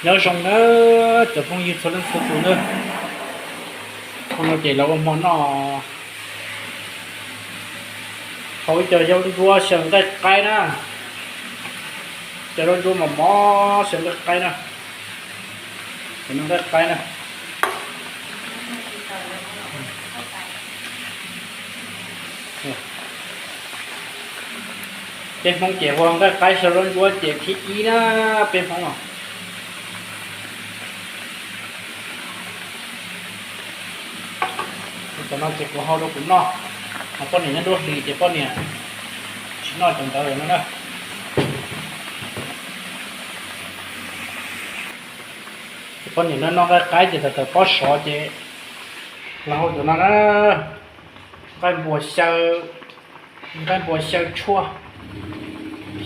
Nyob zoo na cov phooj ywg txhua leej txhua tus na, hmo no ces lawv ua hmo noj hauv ib co zaub ntsuab xyaw nqaij qaib na, cov zaub ntsuab mos mos xyaw nqaij qaib na, nqaij qaib na. Peb Hmoob ces ua nqaij qaib xyaw zaub ntsuab ces thib ib na, peb Hmoob os. Cov no ces kuv hau rau kuv noj, ho poj niam nyob nruab hlis ces poj niam tsis noj cov ntawd no na. Ces poj niam no noj nqaij qaib ces thaum tawm pob sov ces los hau cov no na, nqaij npua xyaw, nqaij npua xyaw tshuaj,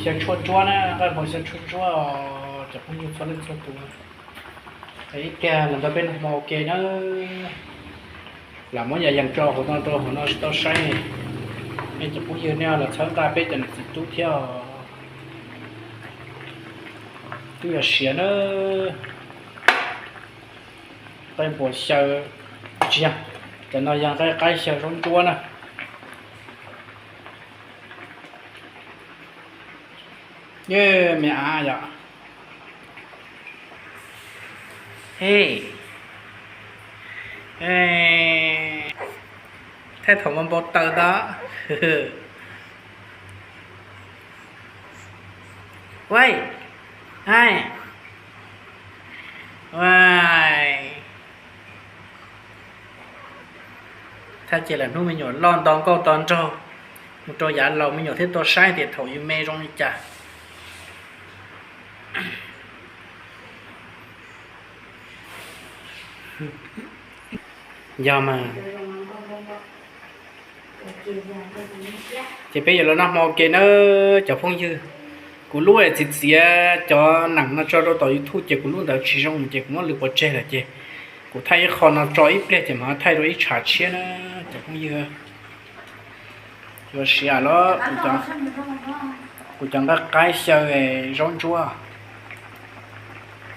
xyaw tshuaj ntsuab na, nqaij npua xyaw tshuaj ntsuab os cov phooj ywg txhua leej txhua tus. Ib pliag los nrog peb noj hmo ua ke na. Lam muab yas yees tso hauv no rau hauv no tsis tau saib. Nej cov phooj ywg nej los txhawb nqa peb cov niam txiv tub thiab os. Twb yog siav na. Nqaij npua xyaw, tsis yog, cov no yog nqaij qaib xyaw zaub ntsuab na. Yog me av yom. Hej, thaij thaum npau taws ntag. Ua, a, thaj ces lawm hnub me nyuam loj nto nkauj to nraug mus rau yav laus, me nyuam thiaj tuaj saib tias thaum yus me zoo li cas. Yog mas. Ces peb yuav los noj hmo ua ke nawb cov phooj ywg. Kuv lub txiv txiav cov neem no tso rau tom YouTube ces kuv lub ntawd tsis zoo ces kuv muab lwv pov tseg lawm ces kuv thaij ib qho no tso ib pliag ces mam thaij rau ib tshav tshiab na cov phooj ywg. Yuav siav los kuv cov nqaij qaib xyaw zaub ntsuab.